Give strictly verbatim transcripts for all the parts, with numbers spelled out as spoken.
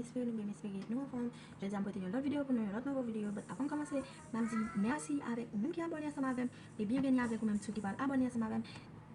Espere nou byen, m espere nou anfòm. Jodi a m pote yon lòt videyo pou nou, yon lòt nouvo videyo. But avan m kòmanse, m ap di mèsi avèk ou menm ki abòne ansanm avè m, e byenveni avèk ou menm tou ki pral abòne ansanm avè m.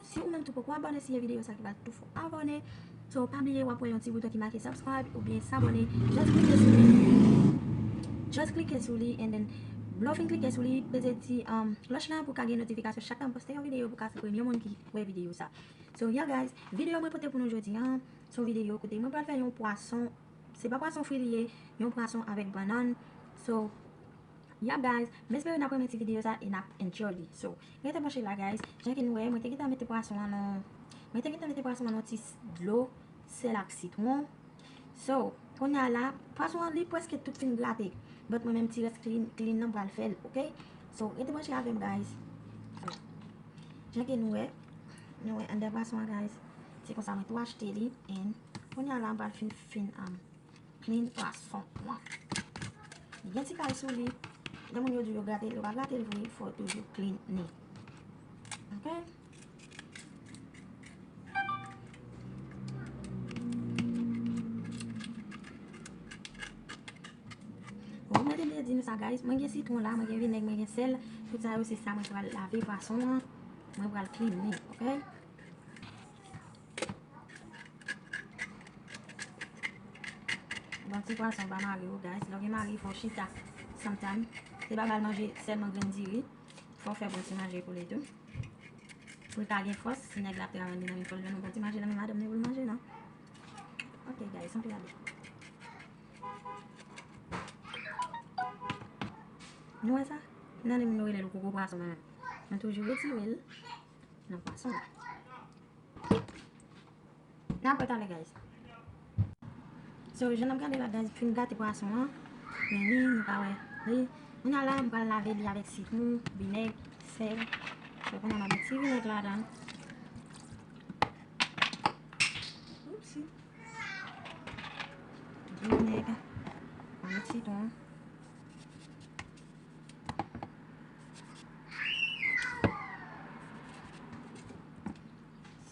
Si ou menm tou poko abòne, siyen videyo sa ki pral tou fè w abòne. So, pa bliye w ap wè yon ti bouton ki make subscribe oubyen s'abonner. Just klike sou li. Just klike sou li and then lè w fin klike sou li, peze ti um, klòch lan pou ka gen notifikasyon chak tan m poste yon videyo pou ka se premye moun ki wè videyo sa. So yeah guys, videyo mwen pote pou nou jodi a, se yon videyo kote mwen pral fè yon pwason, se pa pwason fri li ye, yon pwason avèk bannann. So yeah guys, m espere n ap renmen ti videyo sa e n ap enjoy li. So, rete branche la guys, jan ke nou wè, mwen te gentan mete pwason an nan, mwen te gentan mete pwason an nan ti s- dlo, sèl ak sitwon. So, kounye a la, pwason an li prèske tout fin grate. But mwen menm ti rès clean, clean nan m pral fè l, oke? So, rete branche avè m guys. So, jan ke nou wè, nou wè anndan pwason an guys. Se konsa mwen tou achte li and kounye a la m pral fin fin um, clean pwason an. Li gen ti kal sou li. Lè moun yo di yo grate l, yo pa grate l vre, fò w toujou clean li. Oke? Bon, mwen te byen di nou sa guys, mwen gen sitwon la, mwen gen vinèg, mwen gen sèl. Tout sa yo se sa mwen pral lave pwason an. Mwen pral clean li, oke? Bon, ti pwason pa mare yo guys. Lè w gen mari, fò w chita. Sometime, se pa mal manje sèlman grenn diri. Fò w fè bon ti manje pou li tou. Pou l ka gen fòs, si nèg la ap travay, li nan men fò l jwenn yon bon ti manje nan men madanm li pou l manje, non? Ok guys, anpil ade. Nou wè sa? Nan li moun yo rele l koko pwason, men mwen toujou retire l nan pwason la. N ap wè talè guys. So, jan n ap gade la guys, fin gate pwason an. Men li, nou ka wè li. Kounye a la, m pral lave li avèk sitwon, vinèg, sèl. So, kounye a m ap met ti vinèg ladan. Oupsi. Ti vinèg. M ap met sitwon.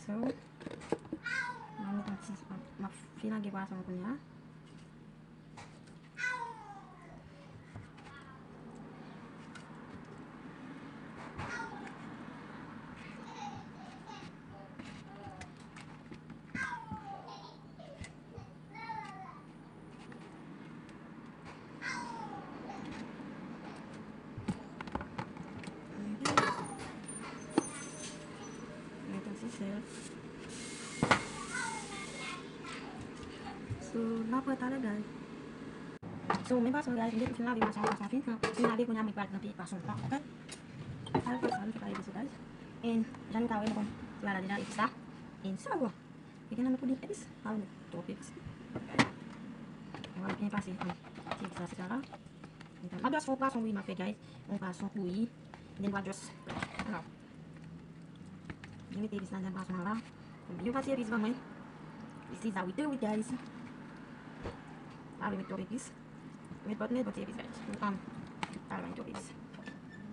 So, m ap met yon ti, m ap, m ap filage pwason an kounye a. Met yon ti sèl. So, n ap wè talè, guys. So, men pwason, guys, m depi fin lave pwason, pwason fin, fin lave, kounye a mwen pral tranpe pwason an, ok? Al fè sa, nou fè pa epis yo, guys. And, jan nou ka wè, mwen konn ti bagay la deja, epis la. And savon. Li gen nan men pou li epis, pa met twòp epis. Mwen byen pase, um, ti epis la, se sa la. M ap just fè yon pwason bouyi m ap fè, guys. Yon pwason bouyi. Then m ap just, you know, byen mete epis ladan pwason an la. Byen pase epis ban mwen. This is how we do it, guys. Pa vle met twòp epis. Met bòt, met bòt epis, guys. Um, pa vle met twòp epis.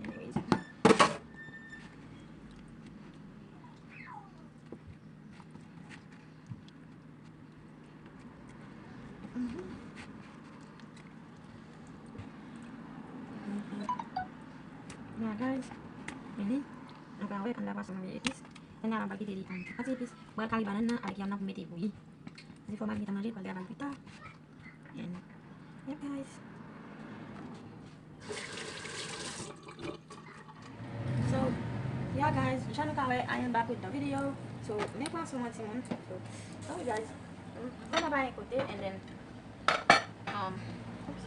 Anyways. Mhm. Mhm. Yeah, guys. Vini. Nou ka wè anndan pwason an gen epis. Kounye a la, m pral kite li, um, anti epis. M pral kare bannann nan avèk yanm nan pou m mete bouyi. Di fò m al gentan manje, pral travay pita. And, yeah, guys. So, yeah, guys, jan nou ka wè, I am back with the video. So, men pwason an, timoun. So, sorry, guys. M vrèman pa gen kote, and then, um, oops.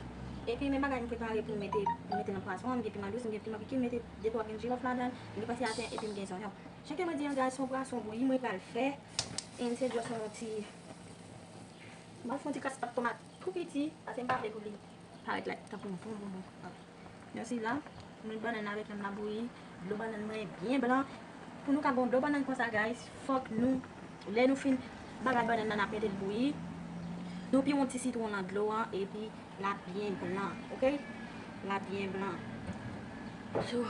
Epi, men bagay m prepare pou m mete, pou m mete nan pwason an, m gen piman dous, m gen piman pike, m mete de twa grenn jiwòf ladan, m gen panse atè, epi m gen zonyon. Jan ke mwen di an, guys, se yon pwason bouyi mwen pral fè. And se just yon ti, m ap fè yon ti kras pat tomat tou piti, paske m pa vle pou li parèt like tankou yon bon bonbon. Donk, sila, m met bannann avèk yanm nan bouyi, dlo bannann mwen byen blan. Pou nou ka gen dlo bannann konsa, guys, fòk nou, lè nou fin bagay bannann nan, n ap mete l bouyi. Nou piwon ti sitwon nan dlo an, epi l ap byen blan, ok? L ap byen blan. So,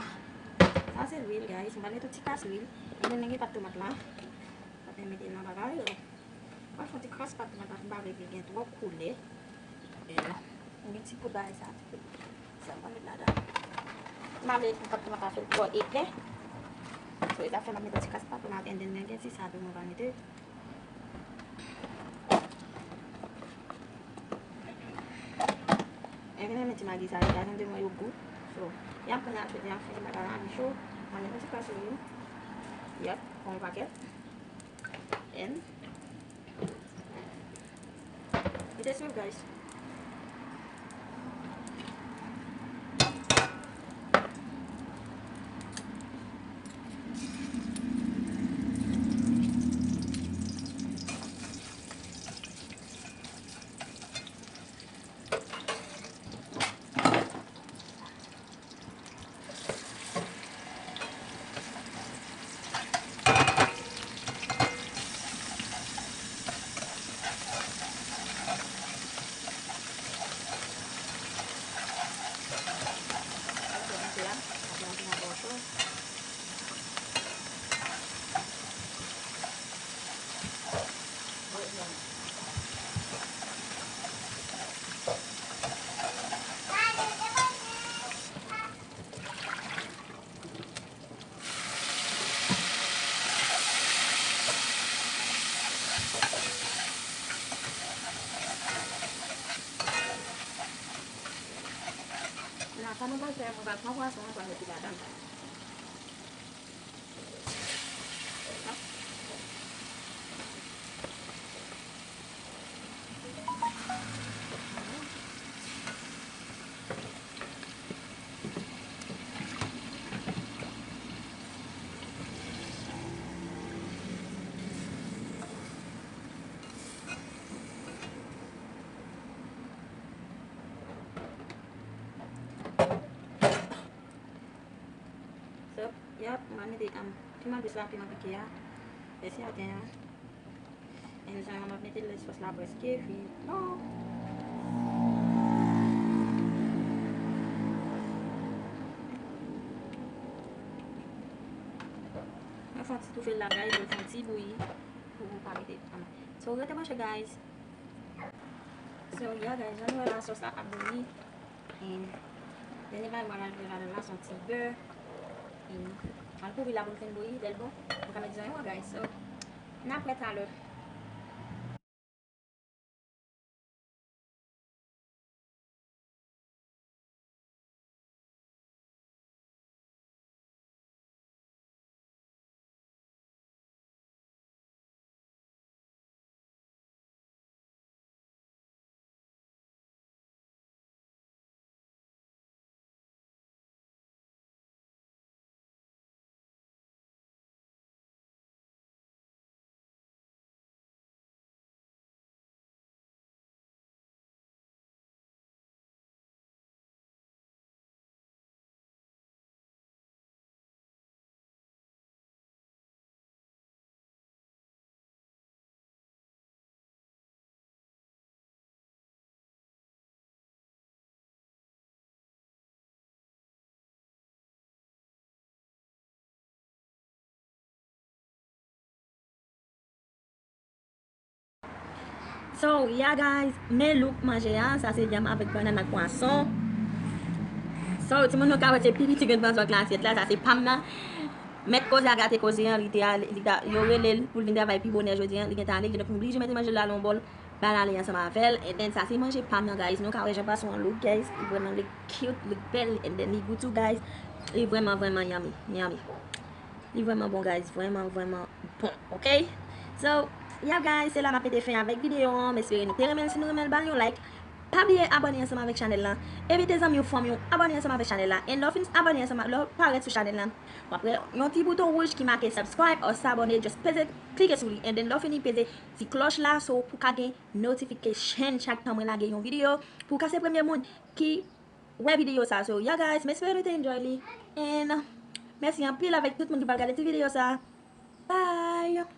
sa se lwil, guys. M pral mete yon ti kras lwil. Mwen gen pat tomat la. Apre mete l nan bagay yo. Mwen fè yon ti kras pat tomat la, m pa vle ke gen twòp koulè. Mwen gen ti poud bagay sa, ti poud sèl mwen met ladan. M pa vle, m pa, m pa fè l twò epè. So, e sa fè m ap mete ti kras papye ladan, and then, gen ti sa tou mwen va mete. E vin renmen ti magi sa yo, gade mwen yo gou. So, y ap pran atchou, y ap fè bagay la, li cho. Mwen met yon ti kras sou li. Yep, yon pakèt. And Rete swiv, guys. La, sa nou pral fè, nou pral pran pwason an, pral mete ladan. So, yap, mwen mete, um, piman dous la, piman pike a. Mèsi a Ken an. And jan mwen ap mete lè sòs la prèske fini. Oh! Mwen fè yon ti toufe l la, guys, pou l fè yon ti bouyi. Pou pa mete, um, so, rete branche, guys. So, yeah, guys, jan nou wè la, sòs la ap bouyi. And dènye bagay mwen rajoute ladan la, se yon ti bè. And mwen kouvri la pou l fin bouyi, lè l bon, nou ka met dizon yo, guys. So, n ap wè talè. So, yeah guys, men look manje a, sa se yanm avèk bannann ak pwason. So, timoun nou ka wè se pi piti grenn pwason ak lasyèt la, sa se pa m nan. Mèt koze a gate koze an, li te ale, li ta, yo rele l pou l vin travay pi bonè jodi an, li gentan ale, donk m oblije mete manje l la nan yon bòl, ba l ale ansanm avè l. And then sa se manje pa m nan, guys. Nou ka wè jan pwason an look, guys. Li vrèman look cute, look bèl, and then li gou tou, guys. Li vrèman, vrèman yummy, yummy. Li vrèman bon, guys, vrèman, vrèman bon, ok? So, yeah guys, se la m ap mete fen avèk videyo an. M espere nou te renmen l. Si nou renmen l, ba l yon like. Pa bliye abòne ansanm avèk chanèl la. Envite zanmi w, fanmi w, abòne ansanm avèk chanèl la. And lè w fin abòne ansanm, lè w parèt sou chanèl la, w ap wè yon ti bouton wouj ki make subscribe or s'abonner, just peze, klike sou li. And then lè w fini peze ti klòch la, so pou w ka gen notification chak tan mwen lage yon videyo, pou w ka se premye moun ki wè videyo sa. So, yeah guys, m espere nou te enjoy li. And mèsi anpil avèk tout moun ki pral gade ti videyo sa. Bye!